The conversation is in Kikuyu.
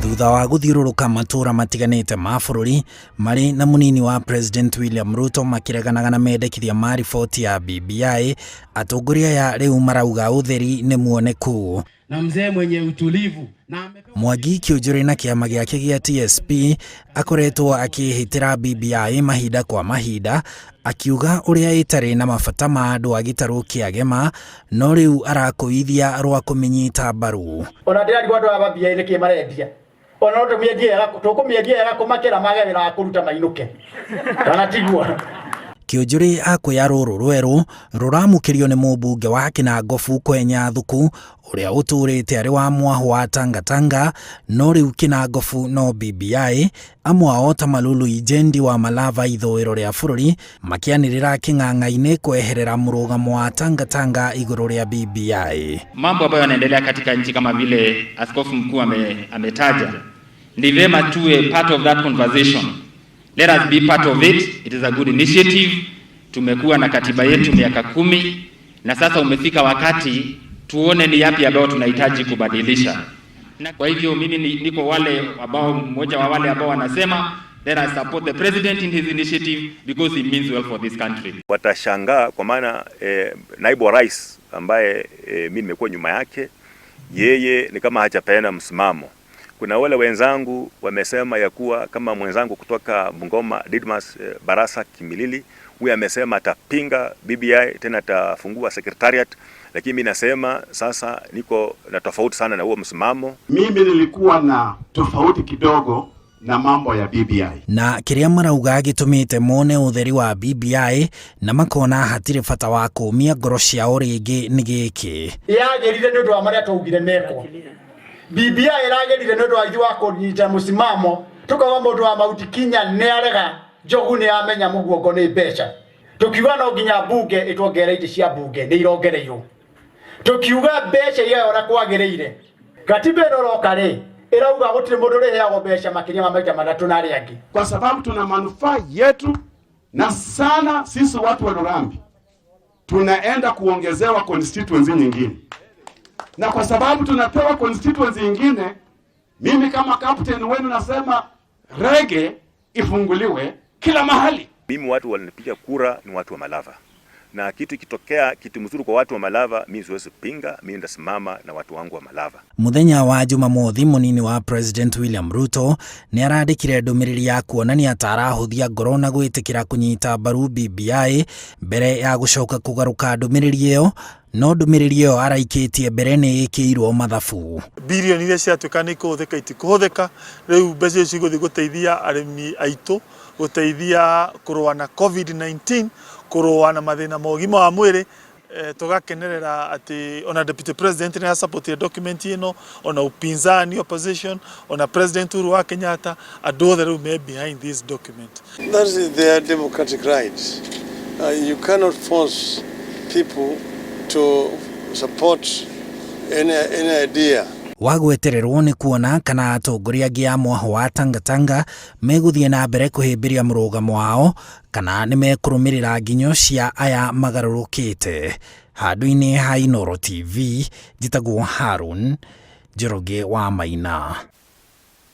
Thutha wa gũthiũrũrũka matũũra matiganĩte ma bũrũri marĩ na mũnini wa President William Ruto makĩreganaga na mendekithia ma riboti ya BBI, atongoria aya rĩu marauga ũtheri nĩ muoneku. Na mzee mwenye utulivu na amepewa Mwangi Kĩũnjũrĩ na kĩama gĩake gĩa TSP akoretwo akĩhĩtĩra BBI mahinda kwa mahinda akiuga ũrĩa ĩtarĩ na mabata ma andũ a gĩtarũ kĩa Gema, no rĩu arakũithia rwa kũmĩnyita mbaru. Ona ndĩrarigwo andũ aya mbia nĩkĩ marendia, ona no tũmĩendie wega, tũkũmĩendia wega kũmakĩra mage wĩra wa kũruta mainũke, kana tiguo? Kĩũnjũrĩ akwĩya rũrũ rwerũ rũramũkĩrio nĩ mũmbunge wa Kĩnangobu Kwenya Thuku ũrĩa ũtũrĩte arĩ wa mwahũ wa Tangatanga, no rĩu Kĩnangobu no BBI, amwe ao ta Malulu Injendi wa Malava ithũĩro rĩa bũrũri makĩanĩrĩra kĩng'ang'a-inĩ kweherera mũrũgamo wa Tangatanga igũrũ rĩa BBI. Mambo ambayo yanaendelea katika nchi kama vile askofu mkuu ametaja, ni vema tuwe part of that conversation. Let us be part of it. It is a good initiative. Tumekuwa na katiba yetu miaka 10 na sasa umefika wakati tuone ni yapi ambayo tunahitaji kubadilisha. Na kwa hivyo mimi niko wale ambao, mmoja wa wale ambao wanasema let us support the president in his initiative because he means well for this country. Watashangaa kwa maana naibu wa rais ambaye mimi nimekuwa nyuma yake, yeye ni kama hajapeana msimamo. Kuna wale wenzangu wamesema ya kuwa kama mwenzangu kutoka Bungoma Didmas Barasa Kimilili, huyu amesema atapinga BBI tena atafungua secretariat, lakini mimi nasema sasa niko na tofauti sana na huo msimamo. Mimi nilikuwa na tofauti kidogo na mambo ya BBI. Na kĩrĩa marauga gĩtũmĩte mone ũtheri wa BBI na makona hatirĩ bata wa kũmia ngoro ciao rĩngĩ nĩ gĩkĩ. Yagĩrire nĩ ũndũ wa marĩa twaugire mekwo. BBI ĩragĩrire nĩ ũndũ wa ithuĩ wa kũnyita mũsimamo, tukauga mũndũ wa Mount Kenya nĩ arega, njogu nĩ amenya mũguongo nĩ mbeca. Tukiuga no nginya mbunge ĩtuongerere itĩ cia mbunge, nĩ irongereirwo. Tukiuga mbeca iheo ũrĩa kwagĩrĩire. Katiba ĩno ĩroka rĩ, ĩrauga gũtirĩ mũndũ ũrĩheagwo mbeca makĩria ma maita matatũ na arĩa angĩ. Kwa sababu tuna manufaa yetu, na sana sisi watu wa Lurambi tunaenda kuongezewa constituency nyingine, na kwa sababu tunapewa constituency nyingine, mimi kama captain wenu nasema rege ifunguliwe kila mahali. Mimi watu walinipiga kura ni watu wa Malava, na kitu ikitokea kitu mzuri kwa watu wa Malava, mimi siwezi pinga, mimi ndasimama na watu wangu wa Malava. Muthenya wa Jumamothi, munini wa President William Ruto nĩ arandĩkire ndũmĩrĩri ya kuonania ta arahũthia ngoro na gwĩtĩkĩra kũnyita mbaru BBI mbere ya gũcoka kũgarũka ndũmĩrĩri ĩyo, no ndũmĩrĩri ĩyo araikĩtie mbere nĩ ĩkĩirwo mathabu. Bilioni iria ciatuĩka nĩ ikũhũthĩka itikũhũthĩka, rĩu mbeca icio cigũthiĩ gũteithia arĩmi aitũ, gũteithia kũrũa na COVID-19, kũrũa na mathĩna ma ũgima wa mwĩrĩ. Tũgakenerera atĩ ona deputy president nĩ asupportire document ĩno, ona upinzani opposition, ona President Uhuru wa Kenyatta, andũ othe rĩu me behind this document. That is their democratic right. You cannot force people to support any idea. Wagwetererwo nĩ kuona kana atongoria angĩ a mwahũ wa Tangatanga megũthiĩ na mbere kũhĩmbĩria mũrũgamo wao kana nĩ mekũrũmĩrĩra nginyo cia aya magarũrũkĩte. Handũ-inĩ ha Inooro TV, njĩtagwo Harun Njoroge wa Maina.